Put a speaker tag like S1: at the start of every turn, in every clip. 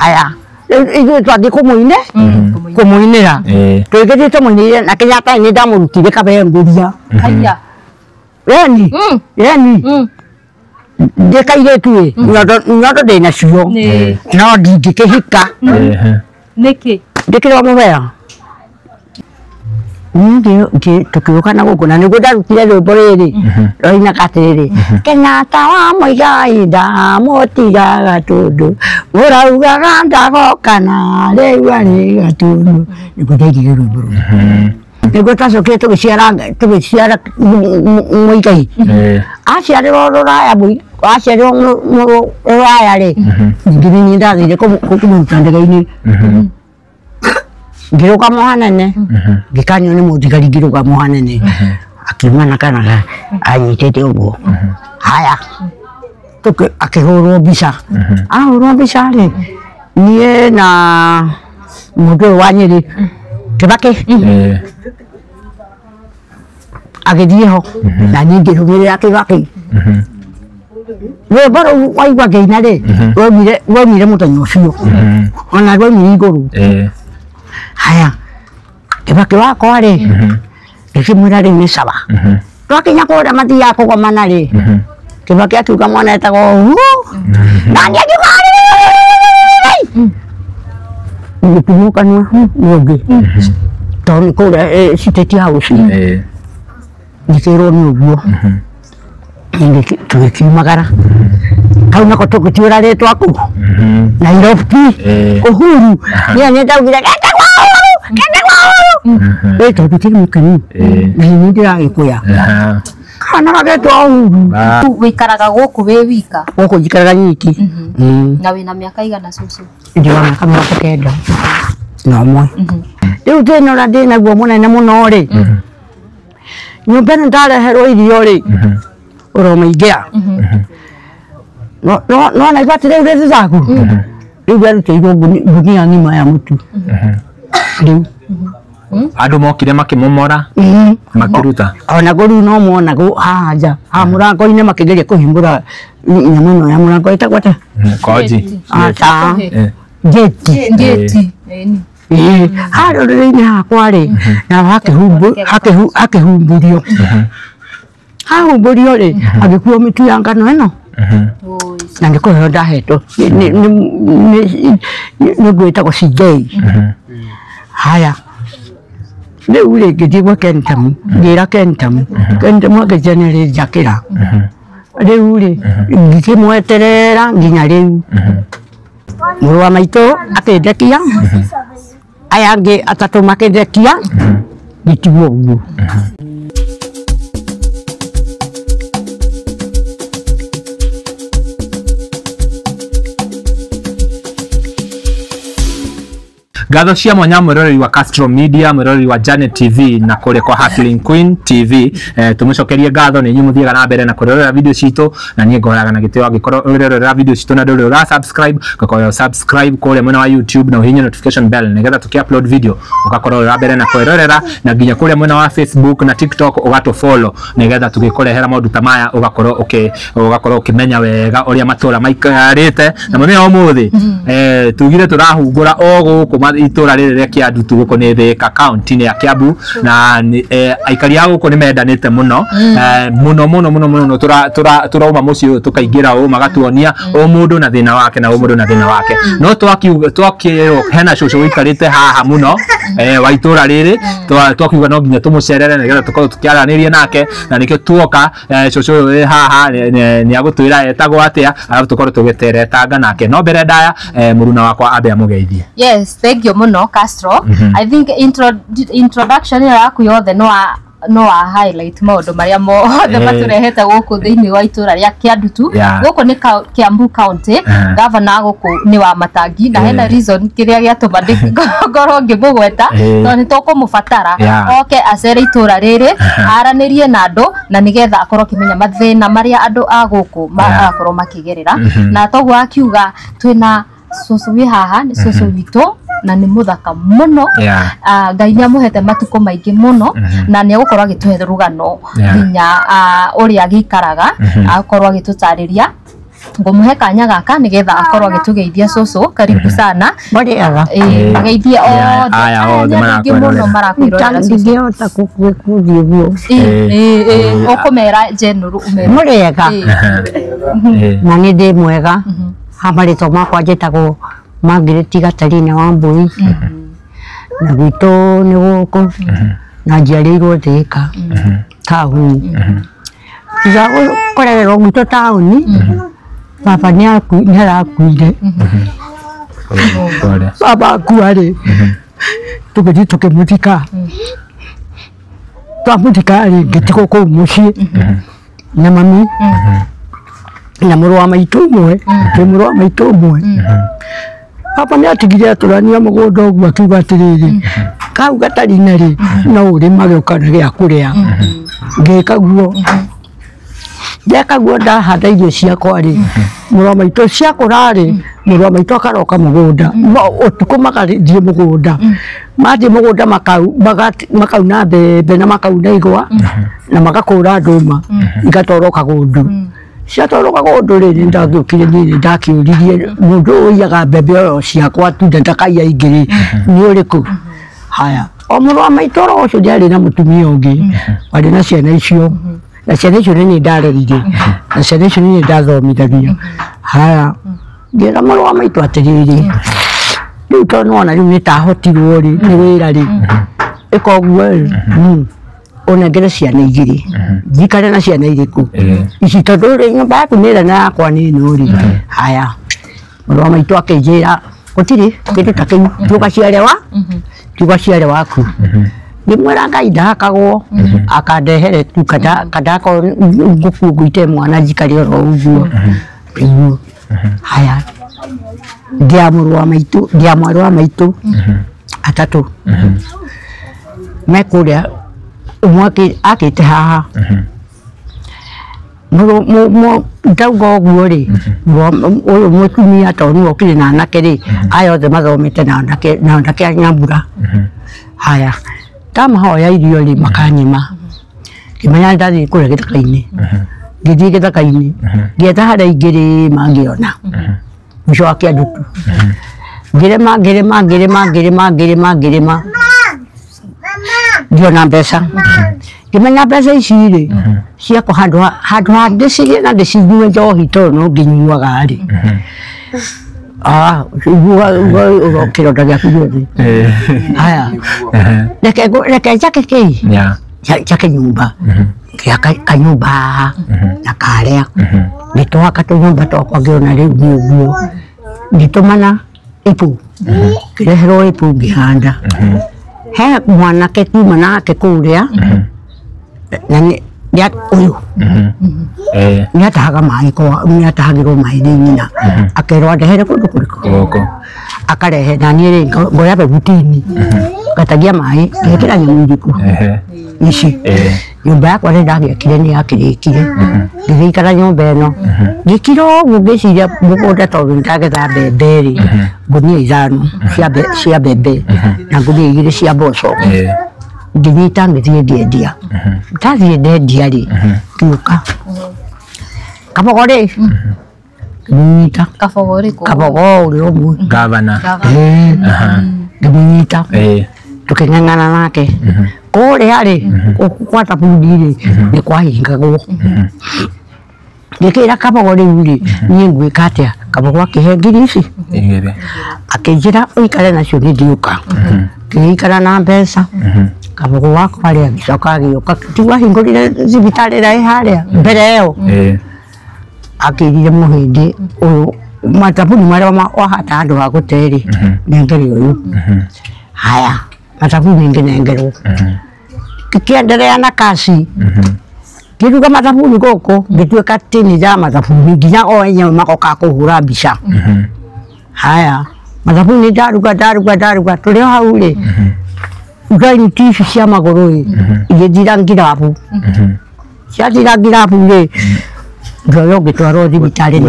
S1: Haya ithuĩ twathiĩ kũmũine kũmũinĩra twĩgĩthiĩ tũmũinĩre na Kenyatta nĩ ndamũrutire kabengũria.
S2: Haya.
S1: Yeni yeni ndĩ kairĩtu ĩ nyondo ndĩ nacio no ndingĩkĩhika.
S2: Nĩkĩ?
S1: Ndĩkĩrĩ o mũbera. Niĩ tũkĩũka na gũkũ na nĩguo ndarutire rwĩmbo rĩrĩ roinaga atĩrĩrĩ, Kenyatta wa Muigai ndamũtiga Gatundu, mũraugaga ndagoka na rĩu arĩ Gatundu. Nĩguo ndainire rwĩmbo rũu. Nĩguo twacokire tũgĩciara Muigai. Aciarĩrwo rũraya, aciarĩrwo rũraya rĩ, ningĩ nĩ niĩ ndathire kũmũruta ndege-inĩ. Ngĩrũgama hanene, ngĩkanio nĩ mũthigari ngĩrũgama hanene, akiuma na kana anyitĩte ũguo. Haya, akĩhũrwo mbica. Ahũrwo mbica rĩ, niĩ na mũndũ ũyũ wa Nyĩrĩ, Kĩbakĩ, agĩthiĩ ho, na niĩ ngĩrũmĩrĩra Kĩbakĩ. Rwĩmbo rũu waigua ngĩina rĩ, rwaumire mũthenya ũcio, ona rwaumire igũrũ. Haya, Kĩbakĩ wakwa rĩ, ngĩkĩmwĩra rĩu nĩ sawa. Twakinya kũrĩa mathiaga kũgomana rĩ, Kĩbakĩ akiuga mwana etagwo Uhuru, na niĩ ngiuga ngĩtumwo kanua nĩ ũngĩ, tondũ nĩ kũrĩa State House, ngĩkĩrwo nĩ ũguo. Tũgĩkiumagara kau nako tũgĩtiũra rĩtwa kũu Nairobi. Uhuru niĩ nĩ ndaugire getagwo Uhuru, getagwo Uhuru ĩ tondũ ti mũkenu na niĩ ndĩragĩkũya kana gagetwo Uhuru.
S2: Wĩikaraga gũkũ wĩ wika?
S1: Gũkũ njikaraga nyiki.
S2: Na wĩna mĩaka igana cũcũ?
S1: Ndĩ wa mĩaka 91. Rĩu thĩna ũrĩa ndĩ naguo mũnene mũno rĩ, nyũmba ĩno ndareherwo irio rĩ, ũromaingĩra no na ibati rĩu rĩthaku rĩu rĩarutĩirwo ngunia ng'ima ya mũtu rĩu.
S3: Andũ mokire makĩmomora makĩruta
S1: ona rĩu no mona haha nja haha mũrango-inĩ makĩgeria kũhingũra nyamũ ĩno ya mũrango ĩtagwo atĩa?
S3: Koji.
S1: Ngĩti.
S2: Ngĩti.
S1: Harĩa rũrĩrĩ-inĩ hakwa rĩ, na hakĩhumbũrio, hahumbũrio rĩ, agĩkuo mĩtu ya ngano ĩno na nĩ kũheo ndahetwo nĩ ngwĩtagwo CJ. Haya rĩu rĩ, ngĩthiĩ gwa Kentam, ngĩra Kentam, Kentam akĩnjĩra nĩ arĩnjakĩra. Rĩu rĩ, ngĩkĩmweterera nginya rĩu. Mũrũ wa maitũ akĩndekia, aya angĩ atatũ makĩndekia, ngĩtigwo ũguo.
S3: Ngatho cia mwanya mwiroreri wa Castro Media, mwiroreri wa Janet TV na kũrĩa kwa Hustling Queen TV. Tũmũcokerie ngatho nĩ inyuĩ mũthiaga na mbere na kwĩrorera video citũ, na niĩ ngoraga na gĩtĩo angĩkorwo ũrerorera video citũ na ndũrĩ ũra subscribe, ngakorwo subscribe kũrĩa mwena wa YouTube na ũhihinye notification bell nĩgetha tũkĩ upload video ũgakorwo ũrĩ wa mbere na kwĩrorera, na nginya kũrĩa mwena wa Facebook na TikTok ũgatũ follow nĩgetha tũgĩkũrehera maũndũ ta maya ũgakorwo ũkĩmenya wega ũrĩa matũra maikarĩte. Na mũthenya wa ũmũthĩ tugire tũrahungũra o gũkũ itũra rĩrĩ rĩa Kĩandutu gũkũ nĩ Thika kaunti-inĩ ya Kiambu, na aikari a gũkũ nĩ mendanĩte mũno mũno mũno mũno mũno. Tũrauma mũciĩ ũyũ tũkaingĩra ũũ magatuonia o mũndũ na thĩna wake na o mũndũ na thĩna wake. No twakĩrwo hena cũcũ ũikarĩte haha mũno wa itũra rĩrĩ, twakiuga no nginya tũmũcerere nĩgetha tũkorwo tũkĩaranĩria nake, na nĩkĩo tuoka. Cũcũ ũyũ wĩ haha nĩ agũtwĩra etagwo atĩa, arabu tũkorwo tũgĩteretanga nake. No mbere ndaya, mũruna wakwa ambe amũgeithie.
S2: Yes, thank you mũno Castro. I think introduction ĩyo yaku yothe no wa highlight maũndũ marĩa mothe matũrehete gũkũ thĩinĩ wa itũra rĩa Kĩandutu. Gũkũ nĩ Kiambu County, governor gũkũ nĩ wa Matangi, na hena reason kĩrĩa gĩatũma ngorwo ngĩmũgweta, tondũ nĩ tũkũmũbatara oke acere itũra rĩrĩ, aranĩrie na andũ, na nĩgetha akorwo akĩmenya mathĩna marĩa andũ a gũkũ marakorwo makĩgerera. Na toguo akiuga twĩna cũcũ wĩ haha, nĩ cũcũ witũ na nĩ mũthaka mũno. Ngai nĩ amũhete matukũ maingĩ mũno, na nĩ egũkorwo agĩtũhe rũgano nginya ũrĩa agĩikaraga, akorwo agĩtũtarĩria. Ngũmũhe kanya gaka nĩgetha akorwo agĩtũgeithia cũcũ. Karibu sana.
S1: Mũrĩega.
S2: Ageithie othe.
S3: Aya othe
S2: marakwĩrorera.
S1: Ndingĩhota gũthiĩ ũguo.
S2: Ũkũmera general ũmere.
S1: Mũrĩega. Na nĩ ndĩ mwega. Ha marĩtwa makwa njĩtagwo Margaret Gatarina Wambui. Na gwitũ nĩ gũkũ. Na njiarĩirwo Thĩka taũni. Thutha wa kũrererwo gwitũ taũni, baba nĩ arakuire. Baba akua rĩ, tũgĩthiĩ tũkĩmũthika. Twamũthika rĩ, ngĩtigwo kũu mũciĩ na mami na mũrũ wa maitũ ũmwe, ndĩ mũrũ wa maitũ ũmwe. Baba nĩ atigire atũrania mũgũnda ũguo akiuga atĩrĩrĩ, kau Gatarina rĩ, no ũrĩmage ũkona gĩa kũrĩa. Ngĩka guo. Ndeka guo ndahanda irio ciakwa rĩ, mũrũ wa maitũ ciakũra rĩ, mũrũ wa maitũ akaroka mũgũnda. Ũtukũ magathiĩ mũgũnda. Mathiĩ mũgũnda makauna mbembe na makauna igwa na magakũra ndũma igatwarwo kagũndũ. Ciatwarwo kagũndũ rĩ, nĩ ndagĩũkire niĩ nĩ ndakĩũririe mũndũ ũiyaga mbembe oro ciakwa tu ndakaiya ingĩ rĩ, nĩ ũrĩkũ? Haya, o mũrũ wa maitũ oro ũcio ndiarĩ na mũtumia ũngĩ, warĩ na ciana icio. Na ciana icio nĩ niĩ ndarerire, na ciana icio nĩ niĩ ndathomithagia. Haya, ngĩra mũrũ wa maitũ atĩrĩrĩ, rĩu tondũ nĩwona rĩu nĩtahotirwo rĩ, nĩ wĩra rĩ, ĩka ũguo rĩ, ũnengere ciana igĩrĩ, njikare na ciana irĩkũ ici, tondũ rĩ nyũmba yaku nĩ ĩrĩa na yakwa nĩ ĩno rĩ. Haya, mũrũ wa maitũ akĩnjĩra gũtirĩ kĩndũ ta kĩu, tiũgaciare waku. Ngĩmwĩra Ngai ndahakagwo akandehere tu kandakorwo ngũkua ngũite mwana njikare oro ũguo. Nĩguo. Haya, ndĩa mũrũ wa maitũ, ndĩa mwarĩ wa maitũ atatũ me kũrĩa, ũmwe akĩte haha. Ndauga ũguo rĩ, ũyũ mũtumia tondũ nĩwe ũkĩrĩ na anake rĩ, aya othe mathomete na anake a Nyambura. Haya, ndamahoya irio rĩ, makanyima. Ngĩmenya ndathiĩ kũrĩa gĩthaka-inĩ. Ngĩthiĩ gĩthaka-inĩ, ngĩetha harĩa ingĩ rĩ mangĩona. Mũico wa Kĩandutu. Ngĩrĩma, ngĩrĩma, ngĩrĩma, ngĩrĩma, ngĩrĩma, ngĩrĩma. Ngĩona mbeca. Ngĩmenya mbeca ici rĩ, ciakwa handũ ha ndĩcirĩe na ndĩcinyue njohi tondũ no ngĩnyuaga rĩ. Kĩronda gĩaku gĩothe. Haya, reke njake kĩ? Njake nyũmba. Ngĩaka kanyũmba haha na karĩa. Ngĩtwaka tũnyũmba twakwa ngĩona rĩu nĩ ũguo. Ngĩtũmana ĩpũ. Ngĩreherwo ĩpũ ngĩhanda. He mwanake kuma nake kũrĩa, na ũyũ nĩ atahaga maĩ, nĩ atahagĩrwo maĩ nĩ nyina. Akerwo andehere kũndũ kũrĩkũ? Akarehe na niĩ rĩ ngoya bebutini ngatagia maĩ ngekĩra nyamũ irĩkũ ici. Nyũmba yakwa rĩ ndagĩakire nĩ yakĩrĩkire. Ngĩgĩikara nyũmba ĩno. Ngĩkira ũguo ngĩciria mũgũnda tondũ nĩndagetha mbembe rĩ, ngũnia 5 cia mbembe na ngũnia 2 cia mboco. Ngĩnyita ngĩthiĩ ngĩendia. Ndathiĩ ndendia rĩ, ngĩũka. Kabogo rĩ, ngĩmũnyita.
S2: Kabogo ũrĩkũ?
S1: Kabogo ũrĩa ũmwe.
S3: Gavana.
S1: Ngĩmũnyita. Tũkĩng'ang'ana nake. Kũrĩa rĩ, gwa thabundi rĩ, nĩ kwahingagwo. Ngĩkĩra Kabogo rĩu rĩ, niĩ ngwĩka atĩa? Kabogo akĩhe ngiri ici
S3: 2.
S1: Akĩnjĩra ũikare nacio nĩ ndiũka. Ngĩgĩikara na mbeca. Kabogo wakwa rĩ agĩcoka agĩũka. Tiguo ahingũrire thibitarĩ ĩrĩa ĩ harĩa mbere ĩyo. Akĩrire mũhĩndĩ ũyũ mathabuni marĩa wahata handũ ha gũte rĩ, nengere ũyũ. Haya, mathabuni ngĩnengerwo. Ngĩkĩenderea na kaci. Ngĩruga mathabuni gũkũ, ngĩtuĩka tini ya mathabuni nginya o enyewe magoka kũhũra mbica. Haya, mathabuni ndaruga ndaruga ndaruga tũrĩ o hau rĩ, joint ici cia magũrũ rĩ, igĩthira ngirabu. Ciathira ngirabu rĩ, ngĩoywo ngĩtwarwo thibitarĩ.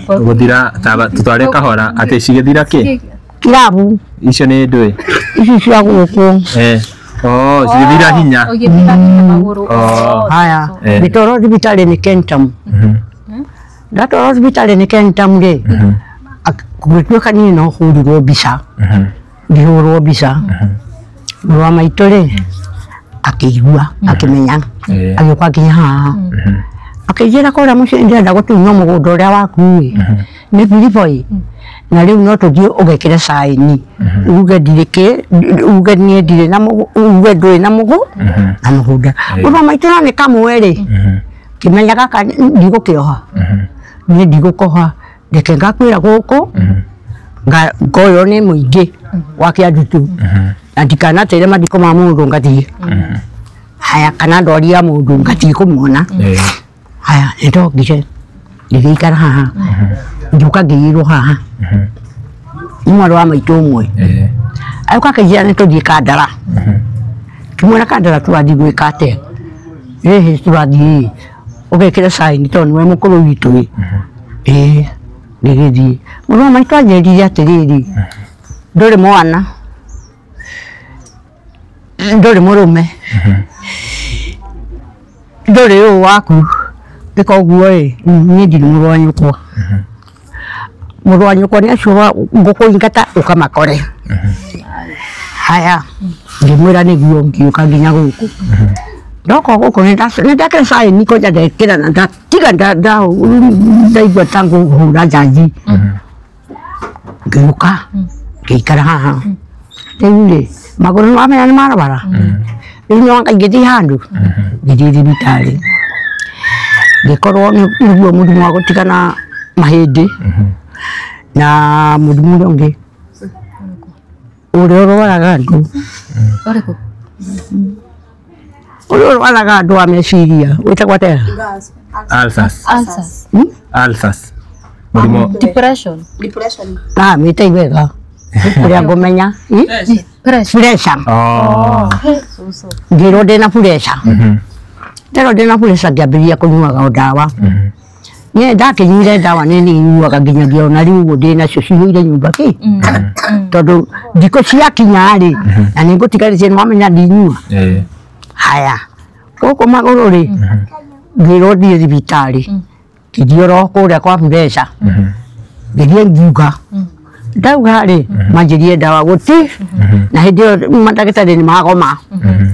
S3: Gũthira tũtware kahora atĩ cigĩthira kĩ?
S1: Kirabu.
S3: Icio nĩ ndũĩ?
S1: Ici cia gũkũ.
S3: Oh, cigĩthira hinya.
S2: Ũgĩthira hinya magũrũ.
S1: Haya, ngĩtwarwo thibitarĩ nĩ Kentam. Ndatwarwo thibitarĩ nĩ Kentam rĩ, gũgĩtuĩka niĩ no hũrirwo mbica, ngĩhũrwo mbica. Mũrũ wa maitũ rĩ, akĩigua, akĩmenya, agĩũka nginya haha. Akĩnjĩra kũrĩa mũciĩ ndĩrenda gũtunywo mũgũnda ũrĩa waku ĩ, nĩ biriboi, na rĩu no tũthiĩ ũgekĩre caĩni, uge ndirĩ kĩ, uge niĩ ndirĩ na uge ndũrĩ na na mũgũnda. Mũrũ wa maitũ no nĩ kamwe rĩ, kĩmenya gaka ndigũkĩoha, niĩ ndigũkoha, reke ngakwĩra gũkũ, ngoywo nĩ mũingĩ wa Kĩandutu, na ndikanatĩre mathiko ma mũndũ ngathiĩ. Haya, kana ndwari ya mũndũ ngathiĩ kũmuona. Haya, nĩndokire ngĩgĩikara haha, ngĩũka ngĩiyĩrwo haha nĩ mwarĩ wa maitũ ũmwe. Agĩũka akĩnjĩra nĩ tũthiĩ Kandara. Ngĩmwĩra Kandara tũrathiĩ gwĩka atĩa? Ĩhĩ tũrathiĩ ũgekĩre caĩni tondũ nĩwe mũkũrũ witũ ĩ. Ĩĩ, ngĩgĩthiĩ. Mũrũ wa maitũ anjĩrire atĩrĩrĩ, ndũrĩ mwana, ndũrĩ mũrũme, ndũrĩ ũũ waku, ĩka ũguo ĩ, niĩ ndirĩ mũrũ wa nyũkwa. Mũrũ wa nyũkwa nĩ acio ngũkũingata ũkamakore. Haya, ngĩmwĩra nĩguo, ngĩũka nginya gũkũ. Ndoka gũkũ nĩ ndekĩra caĩni kwanja ndekĩra na ndatiga ndaigua ta ngũhũra njanji. Ngĩũka ngĩikara haha. Rĩu rĩ, magũrũ nĩ wamenya nĩ marwara. Rĩu no ngĩthiĩ handũ, ngĩthiĩ thibitarĩ. Ngĩkorwo nĩguo mũrimũ wa gũtigana mahĩndĩ na mũrimũ ũrĩa ũngĩ ũrĩa ũrwaraga andũ.
S2: Ũrĩkũ?
S1: Ũrĩa ũrwaraga andũ wa meciria wĩtagwo atĩa?
S3: Ulcers.
S2: Ulcers.
S3: Ulcers. Mũrimũ
S2: Depression.
S1: Ah, mĩtei wega. Ũrĩa ngũmenya.
S2: Pressure.
S1: Pressure.
S3: Oh.
S1: Ngĩrwo ndĩna pressure. Nderwo ndĩna pressure ngĩambĩrĩria kũnyuaga ndawa. Niĩ ndakĩnyuire ndawa nĩ nyuaga nginyagia ona rĩu ũguo ndĩnacio cihũire nyũmba kĩ. Tondũ thikũ ciakinya rĩ, na nĩ ngũtigarĩtie nĩ wamenya ndinyua. Haya, gũkũ magũrũ rĩ, ngĩrwo thiĩ thibitarĩ. Ngĩthiĩ oro kũrĩa kwa pressure. Ngĩthiĩ ngiuga. Ndauga rĩ, manjĩrie ndawa gũti, na hĩndĩ ĩyo mandagĩtarĩ nĩ magoma.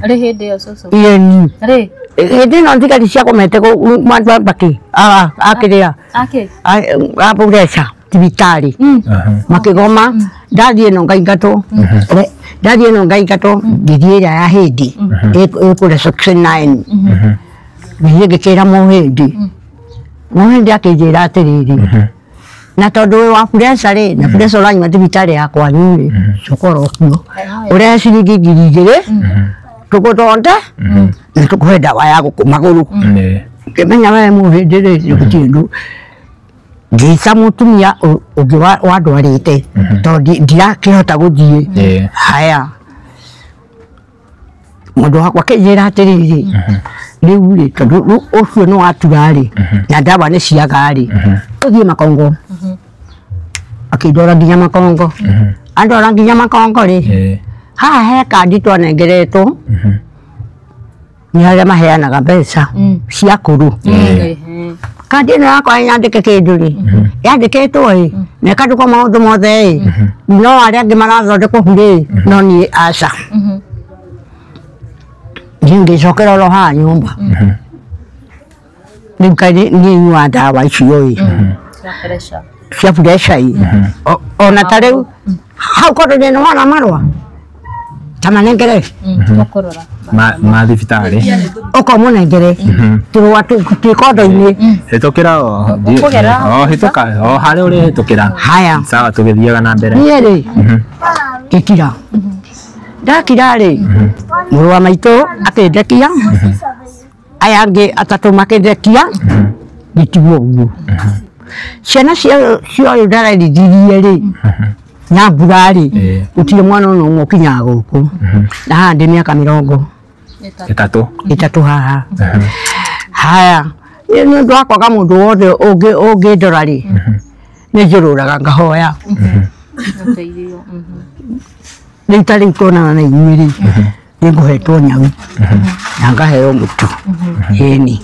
S2: Rĩ hĩndĩ ĩyo cũcũ?
S1: Ĩni.
S2: Rĩ?
S1: Hĩndĩ ĩno thigari ciagomete mbakĩ, akĩrĩa,
S2: Akĩ?
S1: a pressure thibitarĩ. Makĩgoma, ndathiĩ ĩno ngaingatwo, ndathiĩ ĩno ngaingatwo, ngĩthiĩ ĩrĩa ya hĩndĩ, ĩkũrĩa section 9. Ngĩthiĩ ngĩkĩra mũhĩndĩ. Mũhĩndĩ akĩnjĩra atĩrĩrĩ, na tondũ wĩ wa pressure rĩ, na pressure ũranyua thibitarĩ ya kwanyu rĩ, coka oro kuo. Ũrehe ciringi 2,000, tũgũthonde, na tũkũhe ndawa ya gũkũ magũrũ. Ngĩmenya we mũhĩndĩ rĩ, gũtirĩ ũndũ. Ngĩĩta mũtumia ũngĩ wandwarĩte, tondũ ndirakĩhota gũthiĩ. Haya, mũndũ wakwa akĩnjĩra atĩrĩrĩ, rĩu rĩ, tondũ ũcio nĩ watura rĩ, na ndawa nĩ ciaga rĩ, tũthiĩ Makongo. Akĩndwara nginya Makongo. Andwara nginya Makongo rĩ, haha he kandi twanengeretwo, nĩ harĩa maheanaga mbeca cia kũrũ. Kandi ĩno yakwa yandĩke kĩndũ rĩ, yandĩkĩtwo ĩ, na ĩkandĩkwo maũndũ mothe ĩ, no arĩa angĩ marathondekwo burĩ, no niĩ aca. Niĩ ngĩcokera oro haha nyũmba. Rĩu kaĩ niĩ nyuaga ndawa icio ĩ, cia pressure ĩ, ona ta rĩu hau korwo ndĩ nĩwona marũa, ta manengere.
S3: Ma thibitarĩ.
S1: Ũka ũmũnengere. Tũrũa twĩ kondo-inĩ.
S3: Hĩtũkĩra o. O hĩtũka o harĩa ũrĩhĩtũkĩra.
S1: Haya.
S3: Sawa, tũgĩthiaga na mbere.
S1: Niĩ rĩ, ngĩkira. Ndakira rĩ, mũrũ wa maitũ akĩndekia, aya angĩ atatũ makĩndekia, ngĩtigwo ũguo. Ciana cia ũyũ ndarerithirie rĩ, na mbura rĩ, gũtirĩ mwana ona ũmwe ũkinyaga gũkũ. Na haha ndĩ mĩaka 33 haha. Haya, nĩ ũndũ wa kwaga mũndũ wothe ũngĩndora rĩ, nĩ njũrũraga ngahoya. Rĩu ta rĩu tuonana na inyuĩ rĩ, Nĩngũhetwo nyau na ngaheo mũtu. Ĩni.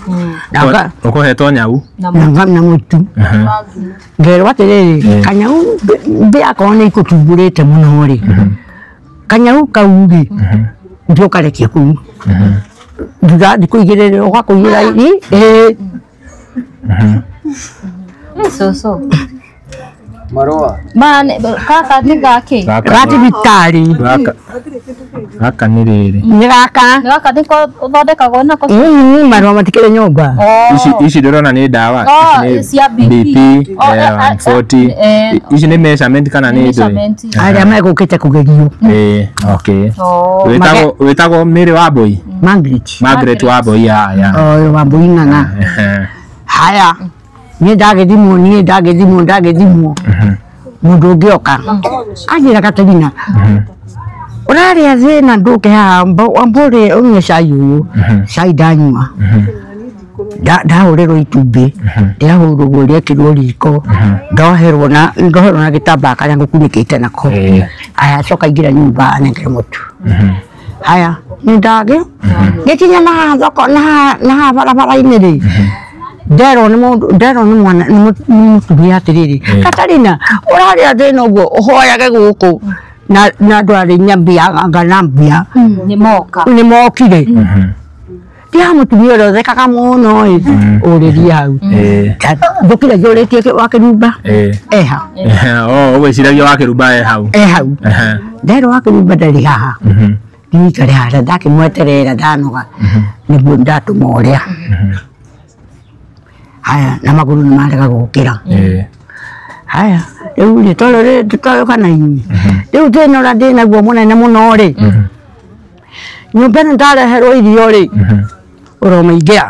S1: Na
S3: Ũkũhetwo nyau
S1: na mũtu. Ngerwo atĩrĩrĩ, kanyau mbĩa akorwo nĩ ikũtumbũrĩte mũno rĩ, kanyau kau rĩ, ndũkarekie kũu. Thutha thikũ igĩrĩ rĩ, ũgakũiyĩra ĩ.
S2: Cũcũ.
S4: Marũa.
S2: Ma kaka nĩ gakĩ?
S1: Ga thibitarĩ.
S3: Gaka nĩ rĩrĩ.
S1: Nĩ gaka.
S2: Nĩ gaka nĩko ũthondekagwo nako?
S1: Marũa matikĩrĩ nyũmba.
S3: Ici ndĩrona nĩ ndawa.
S2: Ici nĩ cia BP.
S3: 140. Ici nĩ measurement kana nĩ ndũĩ?
S1: Arĩa megũkĩte kũgerio.
S3: Okay. Wĩtagwo Mary Wambui?
S1: Margaret.
S3: Margaret Wambui, ya.
S1: Oh, Wambui ng'ang'a. Haya. Niĩ ndagĩthimwo, niĩ ndagĩthimwo, ndagĩthimwo. Mũndũ ũngĩ oka. Anjĩra Katerina. Ũrarĩa thĩna ndũke haha, amba ũrĩe ũnyue cai ũyũ. Cai ndanyua. Ndahũrĩrwo itumbĩ. Rĩahũrwo ũguo rĩekĩrwo riko. Ndoherwo na gĩtambaya karĩa ngũkunĩkĩte nako. Aya acoka aingĩra nyũmba anengere mũtu. Haya, nĩ ndagĩ. Ngĩkinya na haha thoko, na haha barabara-inĩ rĩ. Nderwo nĩ mũndũ, nderwo nĩ mwana, nĩ mũtumia atĩrĩrĩ, Katarina, ũrarĩa thĩna ũguo ũhoyage gũkũ na andũ arĩ nyambia anga mbia.
S2: Nĩ moka.
S1: Nĩ mokire. Ndiha mũtumia ũrĩa ũthekaga mũno ĩ, ũrĩrie hau. Njũkire njũrĩtie wa Kĩrumba. Eha.
S3: Oh, ũgwĩciragia wa Kĩrumba e hau.
S1: E hau. Nderwo wa Kĩrumba ndarĩ haha. Ndikare haha ndakĩmweterera ndanoga nĩguo ndatũma ũrĩa. Haya, na magũrũ nĩ marega gũkĩra. Haya, rĩu rĩ, twarĩ kana inyuĩ. Rĩu thĩna ũrĩa ndĩ naguo mũnene mũno rĩ, nyũmba ĩno ndareherwo irio rĩ, ũromaingĩra.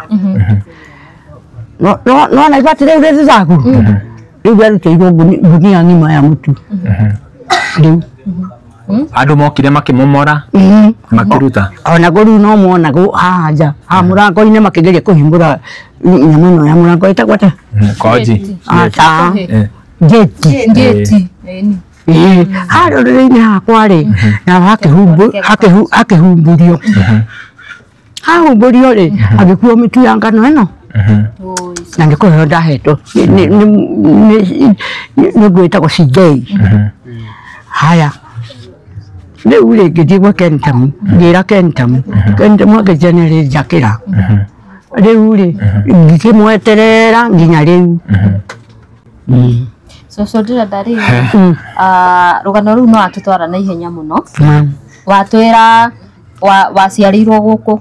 S1: No na ibati rĩu rĩ thuthaku. Rĩu ndarutĩirwo ngunia ng'ima ya mũtu. Rĩu.
S3: Andũ mokire makĩmomora, makĩruta.
S1: Ona rĩu no monagwo haha nja, haha mũrango-inĩ makĩgeria kũhingũra nyamũ ĩno ya mũrango ĩtagwo atĩa?
S3: Koji.
S1: Aca. Ngĩti.
S2: Ngĩti.
S1: Harĩa rũrĩrĩ-inĩ hakwa rĩ, na hakĩhumbũrio. Hahumbũrio rĩ, agĩkuo mĩtu ya ngano ĩno. Na nĩ kũheo ndahetwo. Nĩ ngwĩtagwo CJ. Haya. Rĩu rĩ, ngĩthiĩ gwa Kentamu, ngĩra Kentamu, Kentamu akĩnjĩra nĩ arĩnjakĩra. Rĩu rĩ, ngĩkĩmweterera nginya rĩu.
S2: Cũcũ ndĩrenda rĩu, rũgano rũu no atũtwara na ihenya mũno. Watwĩra waciarĩirwo gũkũ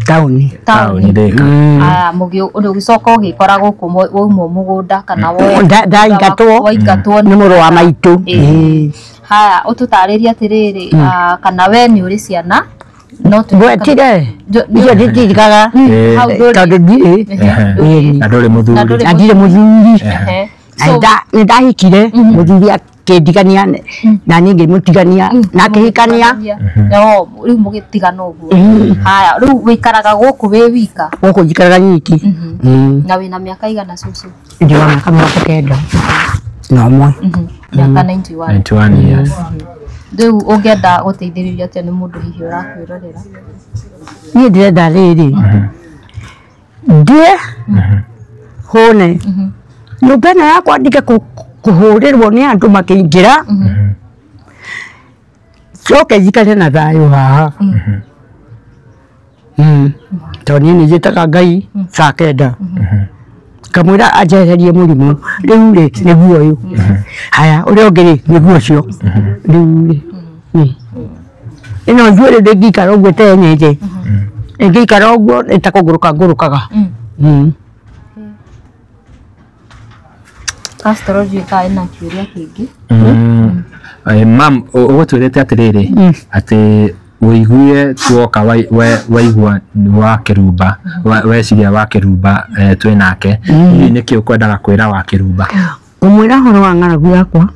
S1: taũni.
S2: Taũni. Ũgĩcoka ũgĩkora gũkũ waumwo mũgũnda kana
S1: ndaingatwo nĩ mũrũ wa maitũ.
S2: Haya, ũtũtarĩrie atĩrĩrĩ, kana we nĩ ũrĩ ciana? No
S1: ngwetire icio nditirikaga tondũ ndirĩ.
S3: Na ndũrĩ mũthuri.
S1: Na ndirĩ mũthuri. Nĩ ndahikire mũthuri akĩndigania na niĩ ngĩmũtigania na akĩhikania.
S2: Rĩu mũgĩtigana ũguo. Haya, rĩu wĩikaraga gũkũ wĩ wika?
S1: Gũkũ njikaraga nyiki.
S2: Na wĩna mĩaka igana cũcũ?
S1: Ndĩ wa mĩaka 91.
S2: Mĩaka 91.
S3: 91 years.
S2: Rĩu ũngĩenda gũteithĩrĩrio atĩa nĩ mũndũ hihi ũrakwĩrorera?
S1: Niĩ ndĩrenda rĩrĩ, ndĩe hũne nyũmba ĩno yakwa ndige kũhũrĩrwo nĩ andũ makĩingĩra, njoke njikare na thayũ haha. Tondũ niĩ nĩ njĩtaga Ngai saa kenda kamwĩra anjehererie mũrimũ. Rĩu rĩ, nĩguo ũyũ. Haya, ũrĩa ũngĩ rĩ, nĩguo ũcio. Rĩu rĩ, ĩno njuĩrĩ ndĩngĩikara ũguo ĩtenyenje. Ĩngĩikara ũguo nĩ ta kũngũrũka ngũrũkaga.
S2: Castro ndiũĩ kana ena kĩũria kĩngĩ.
S3: Mam, ũgũtwĩrĩte atĩrĩrĩ, atĩ ũigue tuoka waigua wa Kĩrumba, weciria wa Kĩrumba twĩ nake, hihi nĩkĩ ũkwendaga kwĩra wa Kĩrumba?
S1: Ngũmwĩra ũhoro wa ng'aragu yakwa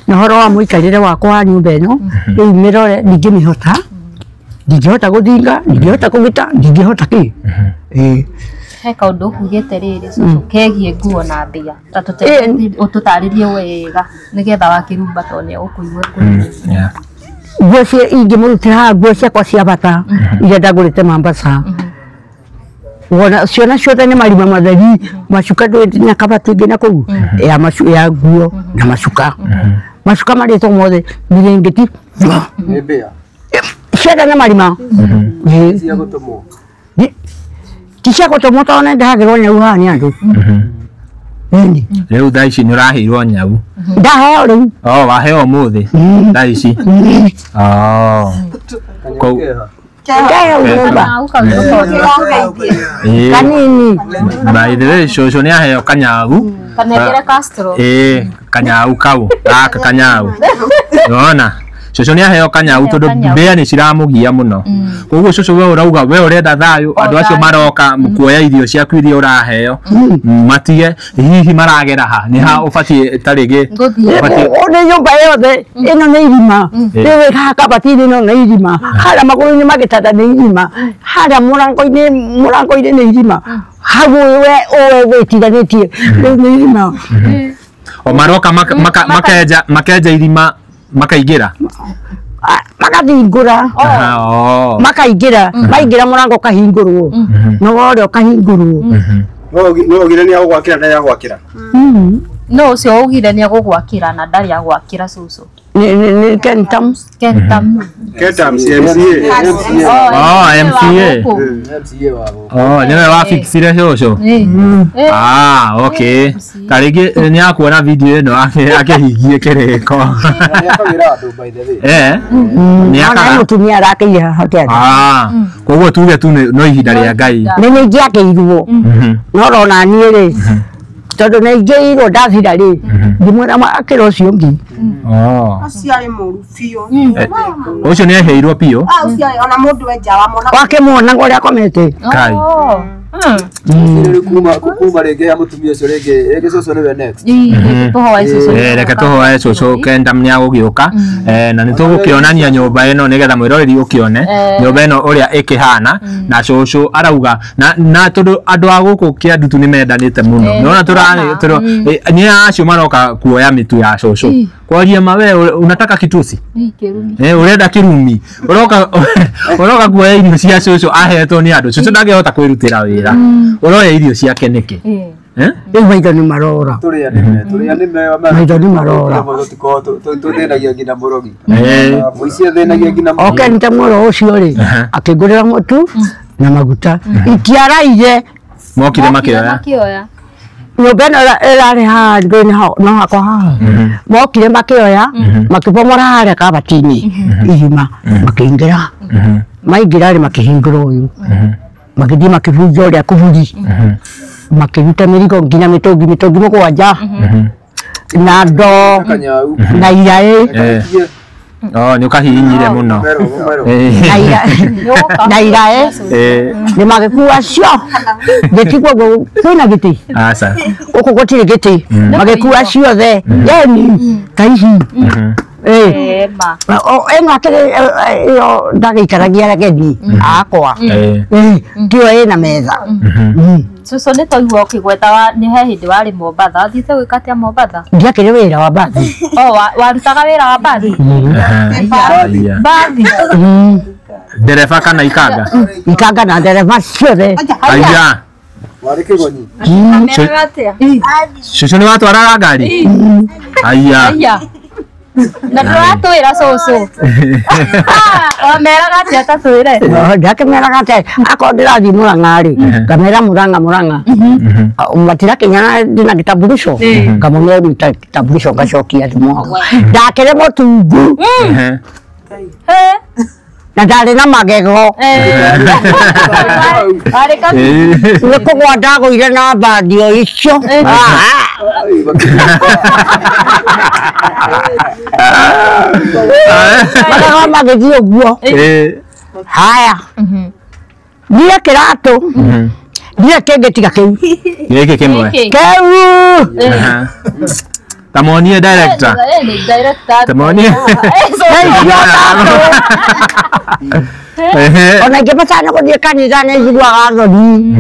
S1: na ũhoro wa mũikarĩre wakwa wa nyũmba ĩno, rĩu mĩrore ndingĩmĩhota, ndingĩhota gũthinga, ndingĩhota kũgita, ndingĩhota kĩ.
S2: He kaũndũ ũkugĩte rĩrĩ cũcũ kegiĩ nguo na mbia, ta ũtũtarĩrie wega nĩgetha wa Kĩrumba tondũ nĩ egũkũigua kũnini.
S1: Nguo cia ingĩmũrutĩra nguo ciakwa cia bata iria ndagũrĩte Mombasa. Wona ciona ciothe nĩ marima matheri macuka ndũĩ na kabati ĩngĩ na kũu ya macu ya nguo na macuka. Macuka marĩtwo mothe mĩrĩngĩti
S4: Nĩ mbĩa.
S1: Ciothe nĩ marima.
S4: Cia gũtũmwo.
S1: Ti cia gũtũmwo tondũ nĩ ndahagĩrwo nyau haha nĩ andũ.
S3: Rĩu thaa ici nĩ ũraheirwo nyau.
S1: Ndaheo rĩu.
S3: Oh, waheo ũmũthĩ. Thaa ici. Oh. Kau.
S1: Ndaheo nyũmba. Kanini.
S3: By the way, cũcũ nĩ aheo kanyau.
S2: Kanengere Castro.
S3: Kanyau kau. Gaka kanyau. Nĩwona? Cũcũ nĩ aheo kanyau tondũ mbĩa nĩ ciramũgia mũno. Koguo cũcũ we ũrauga we ũrenda thayũ andũ acio maroka kuoya irio ciaku iria ũraheo matige hihi maragera ha nĩ ha ũbatiĩ ta rĩngĩ
S1: nĩ nyũmba yothe ĩno nĩ irima rĩu haha kabati-inĩ ĩno nĩ irima harĩa magũrũ-inĩ ma gĩtanda nĩ irima harĩa mũrango-inĩ nĩ irima hau we ũwe wĩtiganĩtie rĩu nĩ irima.
S3: O maroka makenja irima makaingĩra
S1: makathingũra makaingĩra maingĩra mũrango ũkahingũrwo na worĩa ũkahingũrwo.
S4: No ugire nĩ agũgwakĩra ndarĩ agwakĩra.
S2: No ũcio ugire nĩ agũgwakĩra na ndarĩ agwakĩra cũcũ.
S1: Nĩ Kentam.
S2: Kentam.
S4: Kentam MCA.
S3: Oh, MCA.
S4: MCA wa gũkũ.
S3: Oh, nĩwe wa fixire cũcũ. Ah, okay. Ta rĩngĩ nĩ akuona video ĩno akĩhingie kĩrĩko.
S4: Nĩ akagĩra andũ by the way.
S3: Nĩ
S1: akaga. Mũtumia arakĩire haha kĩanda.
S3: Ah, koguo tuge tu no ihinda rĩa Ngai.
S1: Nĩ nĩingĩakĩirwo. No rona niĩ rĩ tondũ nĩ ingĩirwo ndathira rĩ ngĩmwĩra akĩra ũcio ũngĩ.
S5: Ũcio arĩ mũru biũ.
S3: Ũcio nĩ eheirwo biũ.
S5: Ũcio ona mũndũ enja wamwona.
S1: Wakĩmuona ũrĩa akomete.
S3: Kai.
S4: Rĩu kuma rĩngĩ ya mũtumia ũcio rĩngĩ cũcũ nĩwe next.
S3: Reke tũhoe cũcũ Kendam nĩ agũgĩũka na nĩ tũgũkĩonania nyũmba ĩno nĩgetha mwĩroreri ũkĩone nyũmba ĩno ũrĩa ĩkĩhana na cũcũ arauga na tondũ andũ a gũkũ Kĩandutu nĩ mendanĩte mũno nĩwona nĩ acio maroka kuoya mĩtu ya cũcũ kwaria ma we unataka kitusi urenda kirumi uroka kuoya irio cia cũcũ ahetwo nĩ andũ cũcũ ndangĩhota kwĩrutĩra wĩra uroya irio ciake nĩkĩ.
S1: Rĩu maitho nĩ marora.
S4: Tũrĩa nĩme
S1: maitho nĩ marora.
S4: Tũthĩnagia nginya mũrogi. Mũici athĩnagia nginya mũrogi.
S1: Oke nĩ ta mwero ũcio rĩ akĩngũrĩra mũtu na maguta itiaraire
S3: mokire makĩoya
S1: nyũmba ĩno ĩrarĩ haha ndũĩ no hakwa haha mokire makĩoya makĩbomora harĩa kabati-inĩ irima makĩingĩra maingĩra rĩ makĩhingũra ũyũ makĩthiĩ makĩbunja ũrĩa kuburi makĩruta mĩrigo nginya mĩtũngi mũgwanja na ndoo na iraĩ.
S3: Oh, nĩ ũkahihinyire mũno.
S1: Na iraĩ nĩ magĩkua cio gĩtigwo kwĩna gĩtĩ.
S3: Aca.
S1: Gũkũ gũtirĩ gĩtĩ magĩkua ciothe yeni ta ici. Ĩno akĩrĩ ĩyo ndagĩikaragia ageni akwa tiyo ĩna metha.
S2: Cũcũ nĩ twaigua ũkĩgweta nĩ he hĩndĩ warĩ Mombatha wathiĩte gwĩka atĩa Mombatha?
S1: Ndiakĩrĩ wĩra wa mbathi.
S2: Oh, warutaga wĩra wa mbathi? Mbathi.
S3: Ndereba kana ikanga?
S1: Ikanga na ndereba ciothe.
S3: Aya.
S4: Warĩ kĩgonyi.
S3: Cũcũ nĩ watwaraga ngari? Aya.
S2: Na ndũratwĩra cũcũ. Wameraga atĩa ta twĩre?
S1: Ndakĩmeraga atĩa akorwo ndĩrathiĩ Mũrang'a rĩ ngamera Mũrang'a matirakinya ndĩna gĩtamburisho ngamũneo gĩtamburisho ngacokia thimũ ndakĩrĩ mũtungu na ndarĩ na magego nĩ kũgwa ndagũire na mbathi o icio. Magego magĩthiĩ ũguo. Haya ndirĩ kĩratũ ndirĩ kĩngĩ tiga kĩu
S3: gĩkĩ kĩmwe
S1: kĩu.
S3: Ta muonie director. Ta muonie.
S1: Ona ingĩbatara nĩ gũthiĩ kanitha nĩ njiguaga thoni.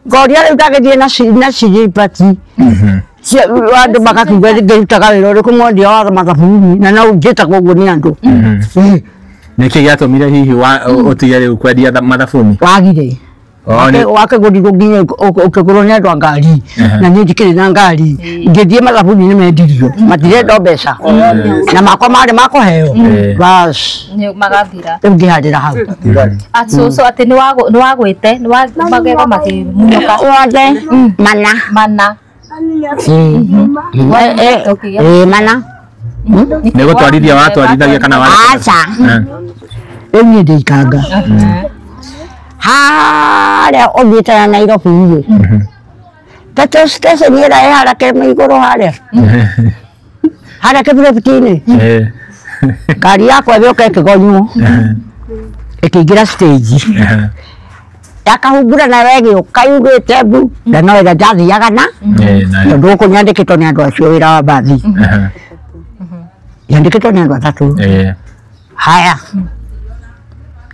S1: Ngoria rĩu ndagĩthiĩ na ciribati Andũ makakiuga ngĩrutaga wĩra ũrĩkũ mwendia wa mathabuni na no njĩtagwo ũguo nĩ andũ.
S3: Nĩkĩ gĩatũmire hihi ũtige rĩu kwendia mathabuni?
S1: Wagire. Wakĩgũrirwo nginya ũkĩgũrwo nĩ andũ a ngari na niĩ ndikĩrĩ na ngari ngĩthiĩ mathabuni nĩ mendirio matirenda mbeca na makwa marĩ makũheo bas
S2: magathira
S1: rĩu ngĩhandĩra hau.
S2: Cũcũ atĩ nĩ wagwĩte magego makĩmunyoka
S1: wothe mana
S2: mana
S1: mana
S3: nĩ gũtwarithia watwarithagia kana
S1: aca rĩu niĩ ndĩikanga harĩa ũthiĩte na Nairobi rĩ petrol station ĩrĩa ĩ harĩa kĩrĩma igũrũ harĩa harĩa kĩbiribiti-inĩ ngari yakwa ĩgĩũka ĩkĩgonywo ĩkĩingĩra stage yakahungura nayo ĩgĩũka yugĩte mbu na no ĩrĩa ndathiaga na tondũ gũkũ nyandĩkĩtwo nĩ andũ acio wĩra wa mbathi nyandĩkĩtwo nĩ andũ atatũ haya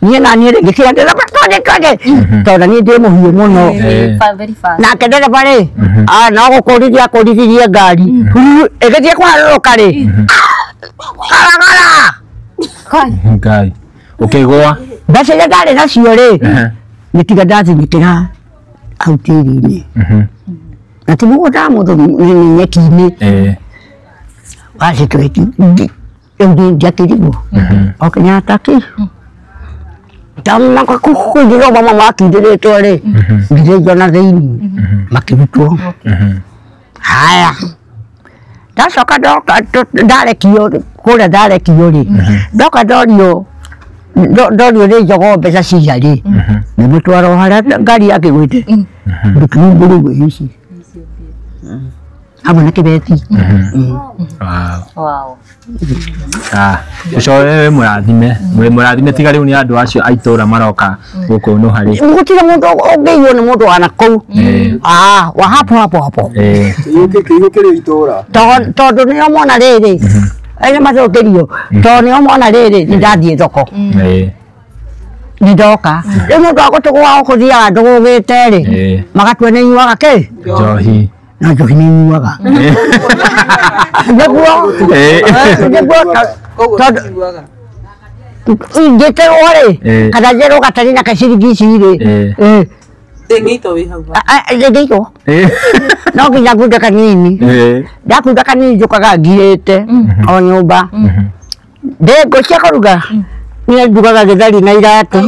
S1: niĩ na niĩ ngĩkĩra ndereba twende twende tondũ niĩ ndĩ mũhiũ mũno nake ndereba rĩ no gũkũrithia akũrithirie ngari ĩgĩthiĩ kũharũrũka rĩ karagara
S3: Ngai ũkĩgũa
S1: mbeca iria ndarĩ nacio rĩ nĩ tiga ndathinyĩkĩra hau tĩri-inĩ na ti mũgũnda wa mũndũ nĩ nyeki-inĩ wacitweki rĩu niĩ ndiakĩrigwo o Kenyatta kĩ kũingĩra mama makindĩrĩtwo rĩ ngĩthĩnjwo na thĩinĩ makĩrutwo haya ndacoka ndoka ndarekio kũrĩa ndarekio rĩ ndoka ndorio ndorio nĩ jogoo mbeca cia rĩ ngĩmũtwara o harĩa ngari yakĩgwĩte ndũkiumbũrĩgwe ici hamwe na kĩbeti.
S2: Wow.
S3: Ũcio wĩ mũrathime wĩ mũrathime tiga rĩu nĩ andũ acio a itũũra maroka gũkũ nũ harĩ
S1: gũtirĩ mũndũ ũngĩiywo nĩ mũndũ wa nakũu wa hapo hapo hapo
S4: kĩihũ kĩrĩ itũũra
S1: tondũ nĩo mona rĩrĩ ene mathũkĩrio tondũ nĩo mona rĩrĩ nĩ ndathiĩ thoko nĩ ndoka rĩu mũndũ wa gũtũgũa gũthiaga ndũgũgĩte rĩ magatua nĩ nyuaga kĩ
S3: njohi
S1: na njohi nĩ nyuaga nĩguo nĩguo tondũ ingĩterwo rĩ kana njerwo gatarĩ na gaciringi ici rĩ
S5: ndĩngĩitwo wĩ hau
S1: ndĩngĩitwo no nginya ngunde kanini ndakunda kanini njũkaga ngirĩte o nyũmba ndĩ ngũ cia kũruga niĩ ndugaga gĩtheri na iratũ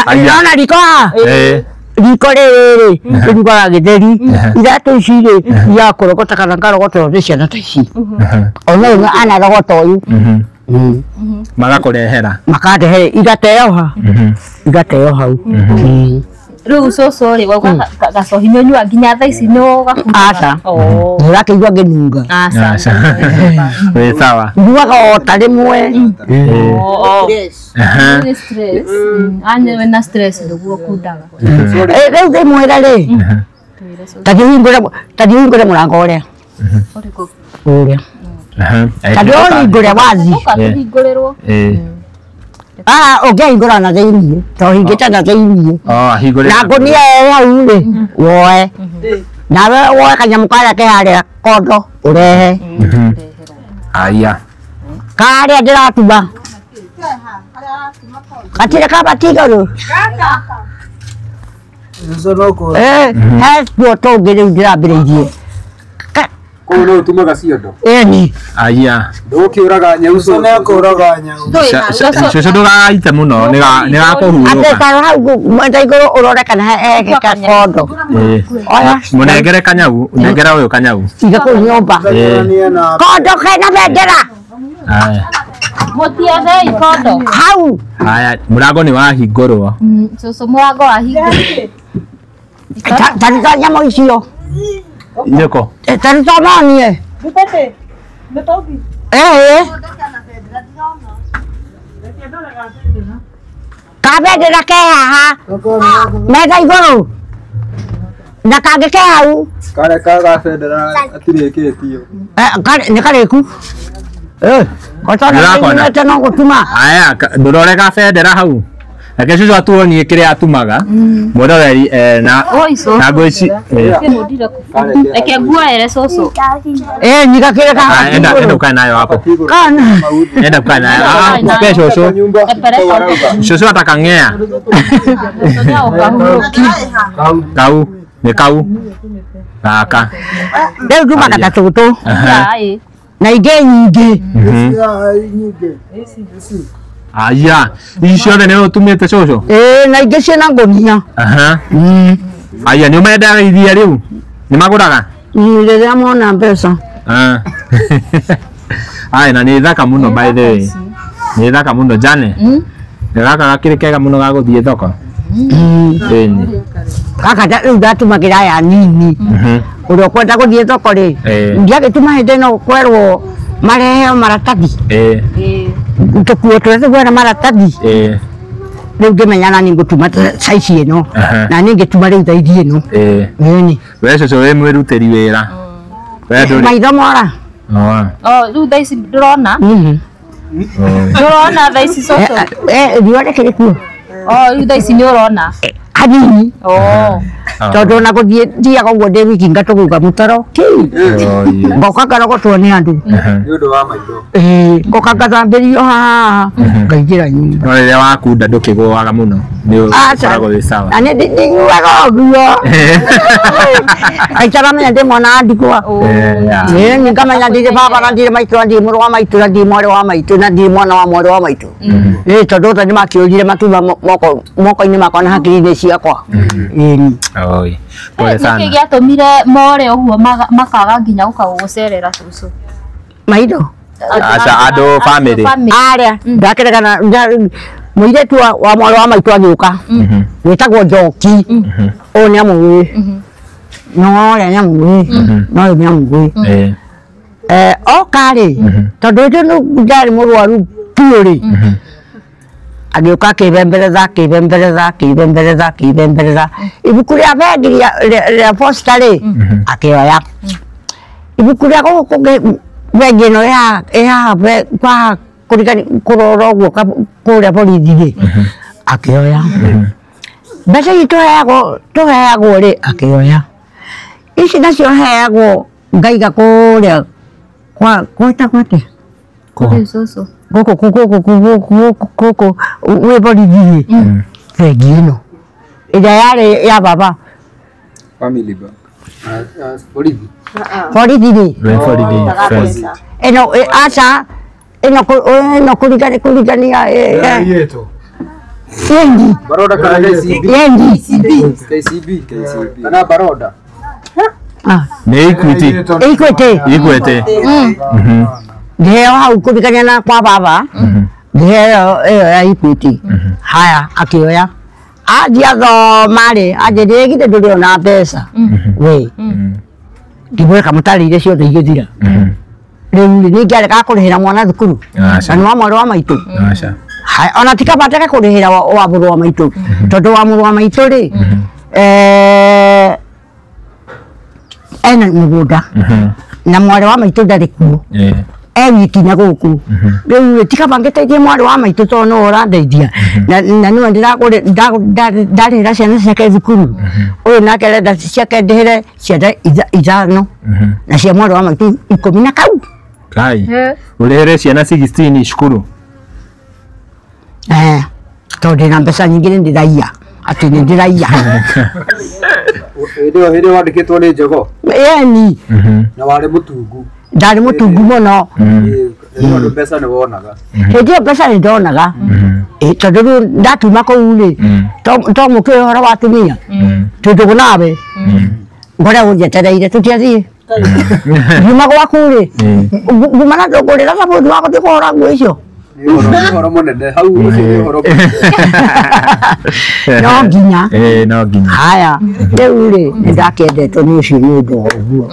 S1: nĩwona riko haha riko rĩrĩ rĩrugaga gĩtheri iratũ ici rĩ ya kũrogota kana ngarogotwo nĩ ciana ta ici ona ũyũ anarogota ũyũ
S3: magakũrehera
S1: makandehera igateo ha igateo hau
S2: rĩu cũcũ rĩ wauga gacohi nĩ ũnyua nginya thaa ici nĩ ũgakunda
S1: aca ũrakĩigua ngĩnunga
S2: aca
S3: wĩ sawa
S1: nduaga o ta rĩmwe
S2: nĩ stress anya wĩna stress nĩguo ũkundaga
S1: rĩu ndĩmwĩra rĩ ta thiĩ mũrango ũrĩa ũrĩa ta thiĩ ũhingũre wazi
S2: ũhingũrĩrwo
S1: ũngĩahingũra na thĩiniĩ to hingĩte na thĩiniĩ na ngũnia ĩyo hau rĩ woe nawe woe kanyamũ karĩa ke harĩa kondo ũrehe
S3: aya
S1: karĩa ndĩratuma gatirĩ kabati igũrũ he tuo tũngĩ rĩu ndĩrambĩrĩirie
S4: kũu no ũtumaga ciondo
S1: ĩni
S3: aya
S4: ndũgũkĩũraga nyau
S6: Cũcũ nĩakũraga nyau
S3: cũcũ ndũgaite mũno nĩgakũhurũka
S1: atĩ taro hau mwena igũrũ ũrore kana he gakondo oya
S3: mũnengere kanyau nengera ũyũ kanyau
S1: iga kũu nyũmba kondo kena bendera
S3: aya
S2: mũtiethei kondo
S1: hau
S3: haya mũrango nĩ wahingũrwo
S2: cũcũ mũrango wahingũrwo
S1: taruta nyamũ icio
S3: Nĩkũ
S1: taruta nonie kabendera ke haha metha igũrũ na kangĩ ke hau
S4: karĩa ka gabendera gatirĩkĩtio
S1: nĩ karĩku
S3: Ndĩrakona.
S1: no gũtuma
S3: aya ndũrore gabendera hau Reke cũcũ atuonie kĩrĩa atumaga. Mwĩroreri na na ngwĩci.
S2: Reke nguoere cũcũ.
S1: Nyika kĩrĩa ka.
S3: Enda enda ukae nayo hapo.
S1: Kana.
S3: Enda ukae nayo. Ah, pe cũcũ. Cũcũ atakang'ea. Kau, nĩ kau. Gaka.
S1: Rĩu ndumaga ta tũtũ. Na ingĩ nyingĩ.
S3: Aya, ici ciothe nĩ ũtumĩte cũcũ?
S1: Na ingĩ ciĩna ngũnia.
S3: Aya, nĩ ũmendaga iria rĩu? Nĩ magũraga?
S1: Rĩrĩa mona mbeca.
S3: Aya, na nĩ thaka mũno by the way. Nĩ thaka mũno Jane. Gaka gakĩrĩ kega mũno ga gũthiĩ thoko.
S1: Gaka rĩu ndatumagĩra aya nini. Ũrĩa ũkwenda gũthiĩ thoko rĩ, ndiagĩtuma hĩndĩ ĩno kwerwo mareheo maratathi. Tũkuo tũrĩa tũkuo maratathi. Rĩu ngĩmenya nani ngũtuma saici ĩno. Na niĩ ngĩtuma rĩu thaithi ĩno.
S3: We cũcũ wĩ mwĩrutĩri wĩra. We ndũrĩ.
S1: Maitho mora.
S2: Rĩu thaa ici ndũrona? Ndũrona thaa ici cũcũ?
S1: Riũa rĩkĩrĩ kuo.
S2: Rĩu thaa ici nĩ ũrona?
S1: Hanini. Tondũ ona gũthiĩ thiaga ũguo ndĩ wiki ngatũgũga mũtaro ki. Ngoka ngarogotwo nĩ andũ.
S4: Nĩ ũndũ wa maitho.
S1: Ngoka ngathambĩrio haha ngaingĩra nyũmba.
S3: No rĩrĩa wakunda ndũkĩgũaga mũno. Nĩ ũkoragwo wĩ sawa.
S1: Na nĩ ndĩnyuaga ũguo. Aitaramenya ndĩ mwana wa ndigwa. Nĩ ngamenya ndirĩ baba na ndirĩ maitũ na ndirĩ mũrũ wa maitũ na ndirĩ mwarĩ wa maitũ na ndirĩ mwana wa mwarĩ wa maitũ. Tondũ othe nĩ makĩũrire makiuma moko-inĩ makwa na hakiri-inĩ ciakwa.
S3: Oi. Pole sana.
S2: Nĩkĩ gĩatũmire more ũguo makaga nginya gũka gũgũcerera cũcũ?
S1: Maitho.
S3: Aca andũ family.
S1: Arĩa ndakĩregana mũirĩtu wa mwarĩ wa maitũ agĩũka. Wĩtagwo Njoki. Ũyũ nĩ amũĩ. No ũrĩa nĩ amũĩ. No ũyũ nĩ amũĩ. Oka rĩ, tondũ hĩndĩ ĩno ndarĩ mũrwaru biũ rĩ, agĩũka akĩbembereza akĩbembereza akĩbembereza akĩbembereza. Ibuku rĩa bengi rĩa posta rĩ, akĩoya. Ibuku rĩa gũkũ bengi ĩno ĩ haha kwa kũrora ũguo kũrĩa borithi rĩ, akĩoya. Mbeca ici tũheagwo rĩ, akĩoya. Ici nacio heagwo ngaiga kũrĩa kwa gwĩtagwo atĩa? Gũkũ gũkũ gũkũ wĩ borithi rĩ, bengi ĩno ĩrĩa yarĩ ya baba.
S4: Family bank. Borithi.
S1: Borithi rĩ. Ĩno aca ĩno kũringania Yendi.
S4: Baroda kana KCB.
S1: Yendi.
S4: KCB. Kana baroda.
S3: Nĩ Equity.
S1: Equity.
S3: Equity.
S1: Ngĩheo hau kũringania na kwa baba. Ngĩheo ĩyo ya Equity. Haya akĩoya. Athiĩ athoma rĩ, anjĩrire githĩ ndũrĩ ona mbeca. We. Ngĩmwĩra kamũtarĩire ciothe igĩthira. Rĩu rĩ, ningĩarega kũrĩhĩra mwana thukuru. Na nĩ wa mwarĩ wa maitũ. Ona ti kaba ndege kũrĩhĩra wa mũrũ wa maitũ. Tondũ wa mũrũ wa maitũ rĩ, ena mũgũnda. Na mwarĩ wa maitũ ndarĩ kuo. E wiki na gũkũ. Rĩu rĩ, ti kaba ngĩteithie mwarĩ wa maitũ tondũ nĩwe ũrandeithia. Na nĩwe ndarĩhĩra ciana ciake thukuru. Ũyũ nake arenda ciake ndĩhĩre ciana ithano. Na cia mwarĩ wa maitũ 10 na kau.
S3: Kai. Ũrĩhĩre ciana 16 cukuru.
S1: Tondũ ndĩna mbeca nyingĩ nĩ ndĩraiya. Atĩ nĩ ndĩraiya.
S4: Hĩndĩ ĩyo wandĩkĩtwo nĩ Jogoo.
S1: Ĩni.
S4: Na warĩ mũtungu.
S1: Ndarĩ mũtungu mũno.
S4: Tondũ mbeca nĩ wonaga.
S1: Hĩndĩ ĩyo mbeca nĩ ndonaga. Tondũ rĩu ndatuma kũu rĩ, to mũkĩũĩ ũhoro wa atumia. Tondũ nawe ngoragwo njetereire tũtiathiĩ. Ngiuma gwaku rĩ, nguma na ndũngũrĩra thabuni wa gũthiĩ kũhũra nguo icio.
S4: Nĩ ũhoro mũnene hau ũcio nĩ ũhoro mũnene.
S1: No nginya.
S3: No nginya.
S1: Haya, rĩu rĩ, nĩ ndakĩendetwo nĩ ũcio nĩ ũndũ wa ũguo.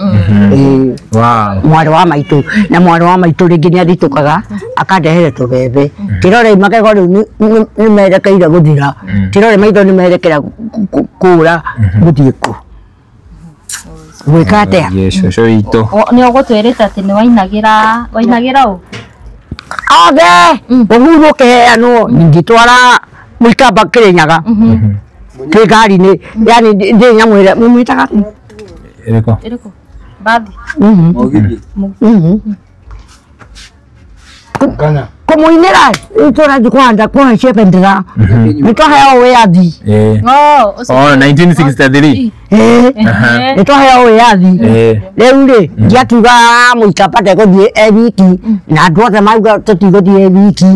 S1: Mwarĩ wa maitũ, na mwarĩ wa maitũ rĩngĩ nĩ athitũkaga akandehere tũbebe. Kĩrore magego rĩu nĩ merekeire gũthira. Kĩrore maitho nĩ merekera kũra gũthiĩ kũ. Gwĩka atĩa?
S3: Cũcũ witũ.
S2: Nĩ ũgũtwĩrĩte atĩ nĩ wainagĩra ũ?
S1: Othe ũhuru ũkĩheanwo ngĩtwara Mũikamba Kĩrĩnyaga twĩ ngari-inĩ yani ndĩ nyamũ ĩrĩa mũmĩtaga
S3: Ĩrĩkũ?
S2: Ĩrĩkũ? Bathi.
S4: Mũgithi.
S6: Kana.
S1: Kũmũinĩra itũra kwanja kũhaicia bendera nĩtwaheo wĩyathi.
S2: Oh,
S3: Oh, 1963.
S1: Nĩtwaheo wĩyathi. Rĩu rĩ ndiakiuga Mũikamba ndegũthiĩ e wiki na andũ othe mauga tũtigũthiĩ e wiki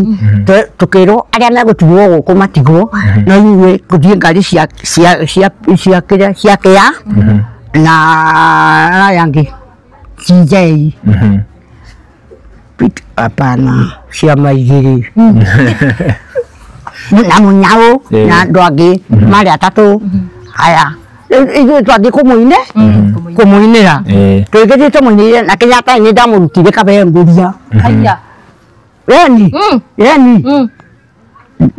S1: tũkĩrwo arĩa megũtigwo gũkũ matigwo no inyuĩ gũthiĩ ngari cia cia cia cia kĩrĩa cia kĩa na aya angĩ CJ. Hapana, ciama igĩrĩ na Mũnyao na andũ angĩ marĩ atatũ. Haya ithuĩ twathiĩ kũmũinĩra tũgĩthiĩ tũmũinĩire na Kenyatta nĩ ndamũrutire kabengũria. Yani yani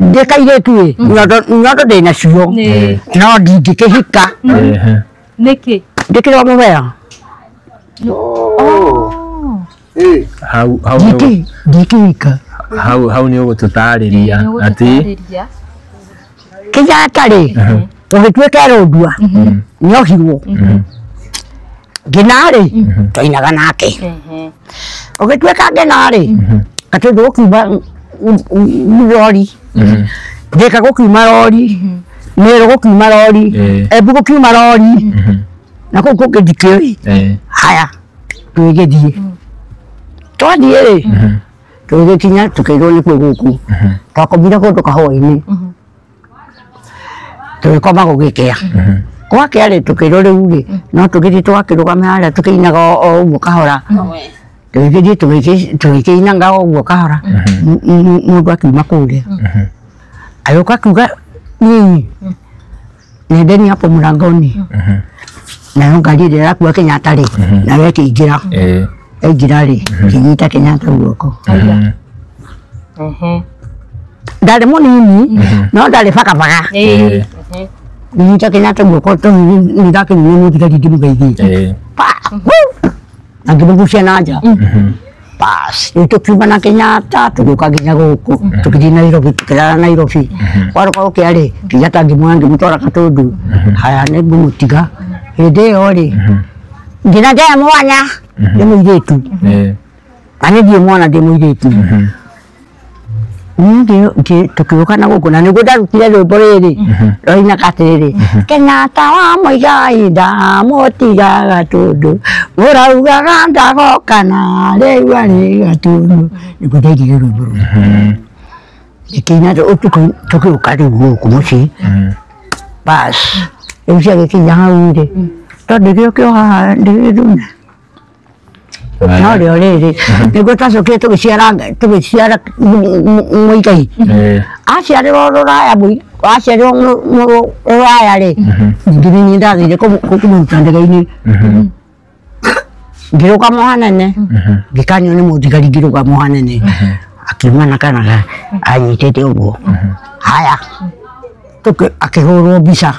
S1: ndĩ kairĩtu ĩ nyondo ndĩ nacio no ndingĩkĩhika.
S2: Nĩkĩ?
S1: Ndĩkĩrĩ o mũbea.
S3: Hau
S1: ndingĩhika.
S3: Hau nĩ ũgũtũtarĩria atĩ
S1: Kenyatta rĩ ũgĩtuĩka erũndua nĩohirwo Ngina rĩ twainaga nake ũgĩtuĩka Ngina rĩ Gatũndũ gũkiuma rori Thika gũkiuma rori Meru gũkiuma rori Embu gũkiuma rori na kũu kũngĩ ndikĩũĩ. Haya tũgĩthiĩ twathiĩ rĩ tũgĩkinya tũkĩrwo nĩkuo gũkũ twakomire kũndũ kahũa-inĩ tũgĩkoma gũgĩkĩa gwakĩa rĩ tũkĩrwo rĩu rĩ no tũgĩthiĩ tũgakĩrũgama harĩa tũkĩinaga o ũguo kahora tũgĩthiĩ tũgĩkĩinaga o ũguo kahora mũndũ akiuma kũrĩa agĩũka akiuga nyinyi nendeni hapo mlangoni nayo ngari ĩrĩa ĩrakua Kenyatta rĩ nayo ĩkĩingĩra aingĩra rĩ kĩnyita Kenyatta guoko. Ndarĩ mũnini no ndarĩ bakabaga nyita Kenyatta guoko tondũ nĩndakĩnyua mũthigari ngĩmũgeithia na ngĩmũgucia na nja. Bas rĩu tũkiuma na Kenyatta tũgĩũka nginya gũkũ tũgĩthiĩ Nairobi tũkĩrara Nairobi kwarũka gũkĩa rĩ Kenyatta ngĩmuoya ngĩmũtwara Gatũndũ. Haya nĩngũmũtiga hĩndĩ ĩyo rĩ ngina njoya mwanya ndĩ mũirĩtu na niĩ ndirĩ mwana ndĩ mũirĩtu. Niĩ tũkĩũka na gũkũ na nĩguo ndarutire rwĩmbo rĩrĩ roinaga atĩrĩrĩ Kenyatta wa Muigai ndamũtiga Gatũndũ mũraugaga ndagoka na rĩu arĩ Gatũndũ nĩguo ndaigire rwĩmbo rũu ngĩkĩina ũtukũ tũgĩũka rĩu gũkũ mũciĩ. Bas rĩu ciagĩkinya hau rĩ tondũ ndĩgĩũke o haha ndĩgĩthune no rĩo rĩrĩ nĩguo twacokire tũgĩciara Muigai aciarĩrwo rũraya aciarĩrwo rũraya rĩ ningĩ nĩ niĩ ndathire kũmũruta ndege-inĩ ngĩrũgama hanene ngĩkanio nĩ mũthigari ngĩrũgama hanene akiuma na kana anyitĩte ũguo. Haya akĩhũrwo mbica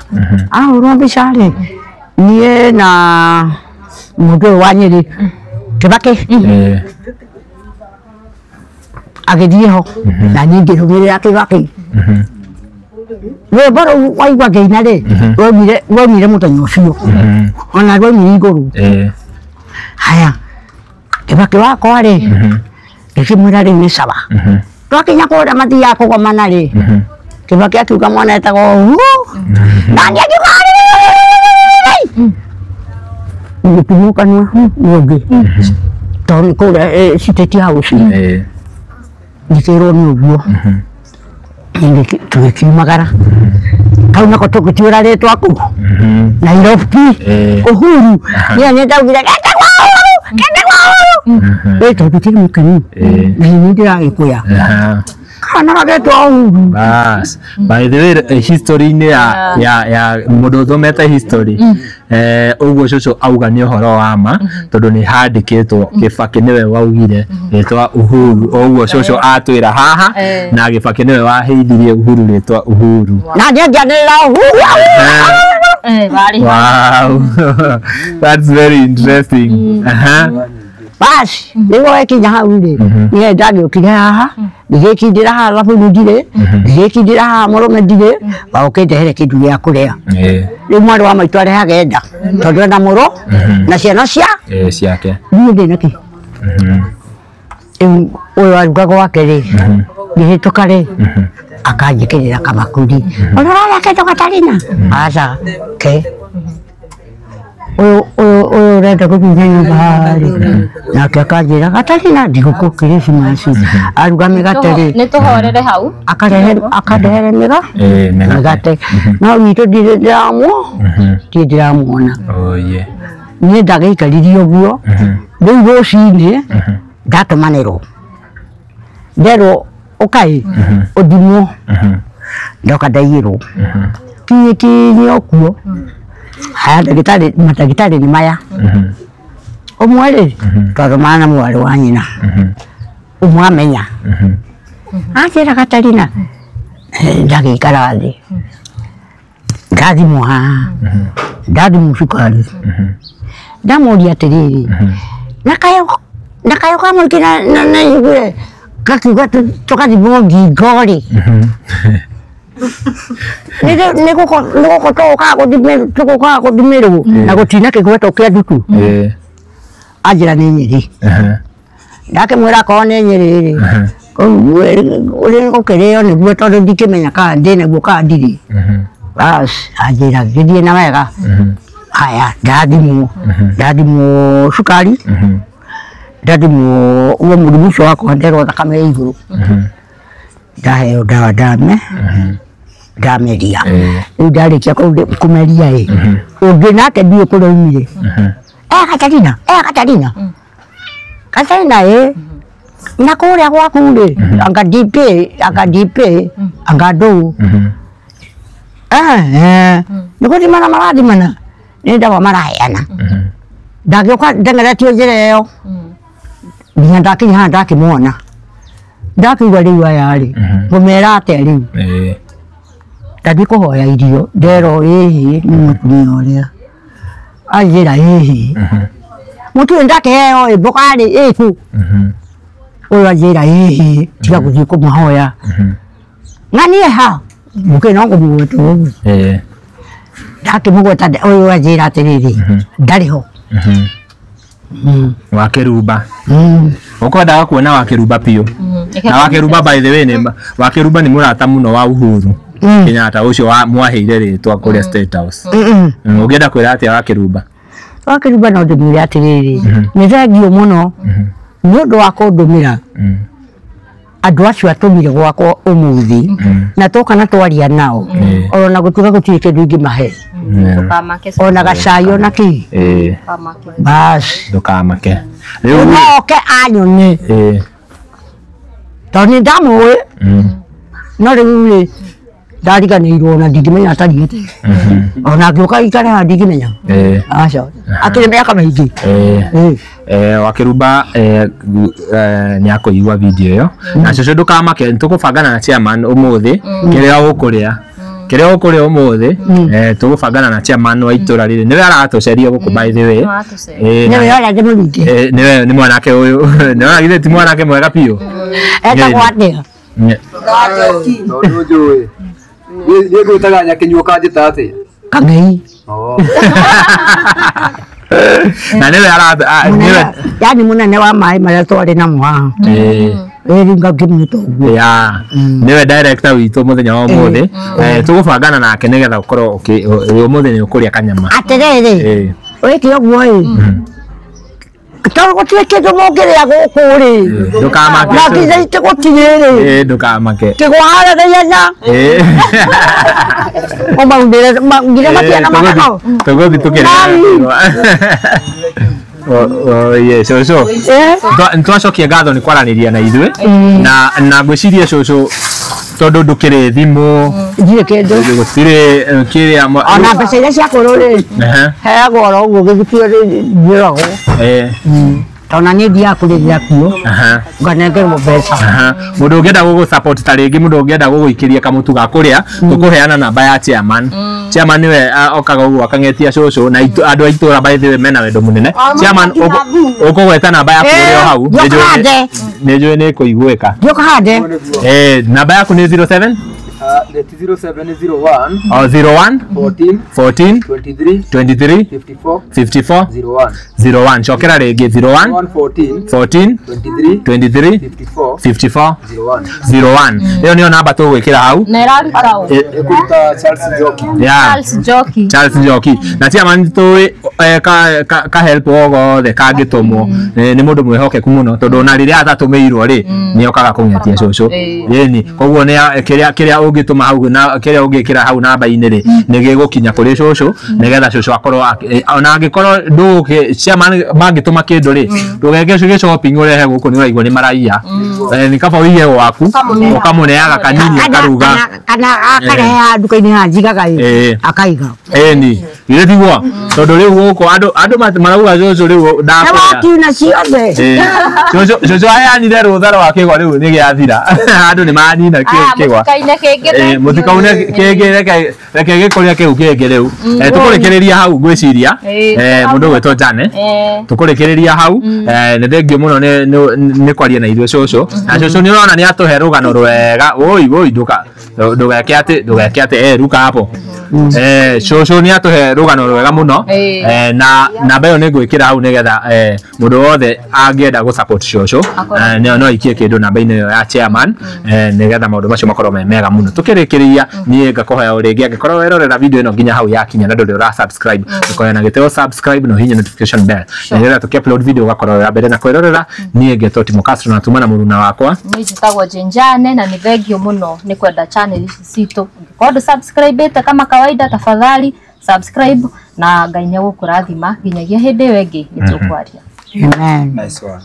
S1: ahũrwo mbica rĩ niĩ na mũndũ ũyũ wa Nyĩrĩ Kibaki agĩthiĩ ho na niĩ ngĩrũmĩrĩra Kibaki. Rwĩmbo rũu waigua ngĩina rĩ rwaumire mũthenya ũcio ona rwaumire igũrũ. Haya Kibaki wakwa rĩ ngĩkĩmwĩra rĩu nĩ sawa. Twakinya kũrĩa mathiaga kũgomana rĩ Kibaki akiuga mwana etagwo Uhuru na niĩ ngiuga ngĩtumwo kanua nĩ ũngĩ tondũ kũrĩa State House ngĩkĩrwo nĩ ũguo tũgĩkiumagara kau nako tũgĩtiũra rĩtwa kũu Nairobi Uhuru niĩ nĩ ndaugire getagwo Uhuru getagwo Uhuru ĩ tondũ ti mũkenu na niĩ ndĩragĩkũya kana gagetwo Uhuru.
S3: Bas by the way history-inĩ ya mũndũ ũthomete history ũguo cũcũ auga nĩ ũhoro wa ma tondũ nĩ handĩkĩtwo Kibaki nĩwe waugire rĩtwa Uhuru ũguo cũcũ atwĩra haha na Kibaki nĩwe waheithirie Uhuru rĩtwa Uhuru
S1: na niĩ ngĩanĩrĩra Uhuru.
S3: Wow, that's very interesting.
S1: Basi rĩu wekinya hau rĩ niĩ ndagĩũkire haha ngĩgĩkindĩra haha thabuni ndirĩ ngĩgĩkindĩra haha mũrũme ndirĩ waũkĩndehere kĩndũ gĩa kũrĩa rĩu mwarĩ wa maitũ arehage nda tondũ ena mũrũ na ciana cia
S3: ciake
S1: niĩ ndĩ nakĩ rĩu ũyũ aruga gwake rĩ ngĩhĩtũka rĩ akanjĩkĩrĩra kabakuri ona ũrarĩa kĩndũ Gatarina aca ke ũyũ ũrenda gũthiĩ nyũmba rĩ nake akanjĩra Gatarina ndigũkũ Krismasi aruga mĩgate rĩ
S2: nĩ tũhorere hau
S1: akarehere mĩgate no witũ ndirĩ ndĩramuona niĩ ndagĩikaririe ũguo rĩu rũcinĩ ndatũmanĩrwo nderwo ũkai ũthimwo ndoka ndaiyĩrwo kinyi kinyi okuo haya ndagĩtarĩ mandagĩtarĩ nĩ maya ũmwe rĩ twathomana na mwarĩ wa nyina ũmwe amenya anjĩra Gatarina ndagĩikara thĩ ndathimwo haha ndathimwo cukari ndamũria atĩrĩrĩ na kayo ka mũingĩ na igue gakiuga tũgathimwo ngingo rĩ nĩ gũkũ tũgũkaga gũthimĩrwo na gũtina kĩgwetwo kĩa ndutu anjĩra nĩ Nyĩrĩ ndakĩmwĩra akorwo nĩ Nyĩrĩ rĩ ũrĩa gũkĩrĩo nĩguo tondũ ndikĩmenya kana ndĩ naguo kana ndirĩ bas anjĩra gĩthiĩ na wega haya ndathimwo cukari ndathimwo uo mũrimũ ũcio wakwa nderwo thakame ĩ igũrũ ndaheo ndawa ndameria rĩu ndarĩkia kũmeria ĩ ũngĩ nake ndiũĩ kũrĩa aumire Gatarina Gatarina Gatarina ĩ na kũrĩa gwaku rĩ anga DP anga DP anga ndũ nĩ gũthimana marathimana nĩ ndawa maraheana ndagĩũka ndeng'eretio njĩra ĩyo nginya ndakinya haha ndakĩmuona ndakiuga rĩu aya rĩ ngũmera atĩa rĩu ndathiĩ kũhoya irio nderwo ĩhĩ nĩ mũtumia ũrĩa anjĩra ĩhĩ mũtu ũyũ ndakĩheo ĩ mboga rĩ ĩkũ ũyũ anjĩra ĩhĩ tiga gũthiĩ kũmahoya ng'anie ha mũkĩ no ngũmũgweta ũguo ndakĩmũgweta ũyũ anjĩra atĩrĩrĩ ndarĩ ho
S3: Wakĩrumba ũkwendaga kuona Wakĩrumba biũ na Wakĩrumba by the way nĩ Wakĩrumba nĩ mũrata mũno wa Uhuru Kenyatta ũcio mwaheire rĩtwa kũrĩa State House ũngĩenda kwĩra atĩa Wakĩrumba
S1: Wakĩrumba no ndĩmwĩre atĩrĩrĩ nĩ thengiũ mũno nĩ ũndũ wa kũndũmĩra andũ acio atũmire gwakwa ũmũthĩ na twoka na twaria nao ona gũtuĩka gũtirĩ kĩndũ ingĩmahe ona gacai ona kĩ bas
S3: ndũkamake
S1: rĩu no oke anyone tondũ nĩ ndamũĩ no rĩu rĩ ndariganĩirwo ona ndingĩmenya atariĩte ona angĩũka ikare haha ndingĩmenya aca akĩrĩ mĩaka mĩingĩ
S3: Wakĩrumba nĩ akũigua video ĩyo na cũcũ ndũkamake nĩtũgũbangana na chairman ũmũthĩ kĩrĩa ũkũrĩa ũmũthĩ tũgũbangana na chairman wa itũra rĩrĩ nĩwe aratũceria gũkũ by the way
S1: nĩwe ũrĩa
S3: nĩwe nĩ mwanake ũyũ nĩwona githĩ ti mwanake mwega biũ
S1: etagwo atĩa
S4: tondũ njũĩ niĩ ngwĩtaga Nyakĩnyua ũkanjĩta atĩa
S1: Kang'ei
S3: na nĩwe
S1: yani mũnene wa maĩ marĩa twarĩ namo haha rĩu ngakĩmwĩta ũguo
S3: nĩwe director witũ mũthenya wa ũmũthĩ tũgũbangana nake nĩgetha ũkorwo ũmũthĩ nĩ ũkũrĩa kanyama
S1: atĩrĩrĩ wĩke ũguo ĩ tondũ gũtirĩ kĩndũ mũngĩrĩa gũkũ rĩ
S3: ndũkamake
S1: na nginya itĩ gũtirĩ rĩ
S3: ndũkamake
S1: kĩgwa harĩa na ũmaunĩre nginya matiana magego
S3: tũgũthiĩ tũkĩrĩa cũcũ nĩtwacokia ngatho nĩ kwaranĩria na ithuĩ na ngwĩciria cũcũ tondũ ndũkĩrĩ thimũ
S1: ndirĩ kĩndũ
S3: gũtirĩ kĩrĩa
S1: ona mbeca iria cia kũrũ rĩ heagwo oro ũguo gĩthukio njĩragwo Tona niĩ thiaga kũrĩrĩra kuo nganengerwo mbeca.
S3: Mũndũ ũngĩenda gũgũ support ta rĩngĩ mũndũ ũngĩenda gũgũikĩria kamũtu ga kũrĩa tũkũheana namba ya chairman. Chairman nĩwe okaga ũguo akang'etia cũcũ na andũ a itũra by the way mena wendo mũnene. Chairman ũkũgweta namba yaku ũrĩ o hau nĩnjũĩ nĩ ĩkũiguĩka. Namba yaku nĩ 07
S4: 0701
S3: 01
S4: 14
S3: 14
S4: 23
S3: 23
S4: 54
S3: 54
S4: 01
S3: 01. Cokera rĩngĩ 01
S4: 14
S3: 14
S4: 23
S3: 23
S4: 54
S3: 54
S4: 01
S3: 01. Ĩyo nĩyo namba tũgwĩkĩra hau.
S2: Na ĩraruta ũ?
S4: Ĩkũruta Charles Njoki.
S2: Charles Njoki.
S3: Charles Njoki. Na chairman tũĩ ka help o gothe kangĩtũmwo nĩ mũndũ mwĩhokeku mũno tondũ ona rĩrĩa atatũmĩirwo rĩ nĩ okaga kũng'etia cũcũ. Ĩni koguo nĩ kĩrĩa ũngĩtũma hau na kĩrĩa ũngĩkĩra hau namba-inĩ rĩ nĩ gĩgũkinya kũrĩ cũcũ nĩgetha cũcũ akorwo ona angĩkorwo ndũgũkĩ chairman mangĩtũma kĩndũ rĩ ndũgeke gĩ shopping ũrehe gũkũ nĩ ũraigua nĩ maraiya. Nĩ kaba ũige gwaku ũkamũneaga kanini akaruga
S1: kana akarehe nduka-inĩ haha njigaga ĩ akaiga.
S3: Ĩni githĩ tiguo tondũ rĩu gũkũ andũ marauga cũcũ rĩu ndakũrĩa
S1: wakiuna ciothe.
S3: Cũcũ aheanire rũtha rwa kĩgwa rĩu nĩ gĩathira. Andũ nĩ manina kĩgwa. Mũtikaune kĩngĩ reke gĩkũrĩa kĩu kĩngĩ rĩu. Tũkũrĩkĩrĩria hau ngwĩciria mũndũ ũgwĩtwo Jane tũkũrĩkĩrĩria hau. Nĩ thengio mũno nĩ kwaria na ithuĩ cũcũ. Na cũcũ nĩ ũrona nĩ atũhe rũgano rwega. Oi oi ndũgeke atĩ ndũgeke atĩ ruka hapo. Cũcũ nĩ atũhe rũgano rwega mũno na namba ĩyo nĩ ngwĩkĩra hau nĩgetha mũndũ wothe angĩenda gũ support cũcũ no aikie kĩndũ namba-inĩ ĩyo ya chairman nĩgetha maũndũ macio makorwo me mega mũno. Tũkĩrĩkĩrĩria niĩ ngakũhoya o rĩngĩ angĩkorwo werorera video ĩno nginya hau yakinya na ndũrĩ ũra subscribe ũkoya na gĩtĩo subscribe na ũhihinye notification bell nĩgetha tũkĩ upload video ũgakorwo wĩ wa mbere na kwĩrorera. Niĩ ngetwo Timo Castro na tuma na mũruna wakwa
S2: niĩ njĩtagwo Jane na nĩ thengio mũno nĩ kwenda channel ici citũ. Ũngĩkorwo ndũ subscribe kama kawaida tafadhali subscribe na Ngai nĩ egũkũrathima nginyagia hĩndĩ ĩyo ĩngĩ nĩ tũkwaria.
S1: Amen.
S4: Nice one.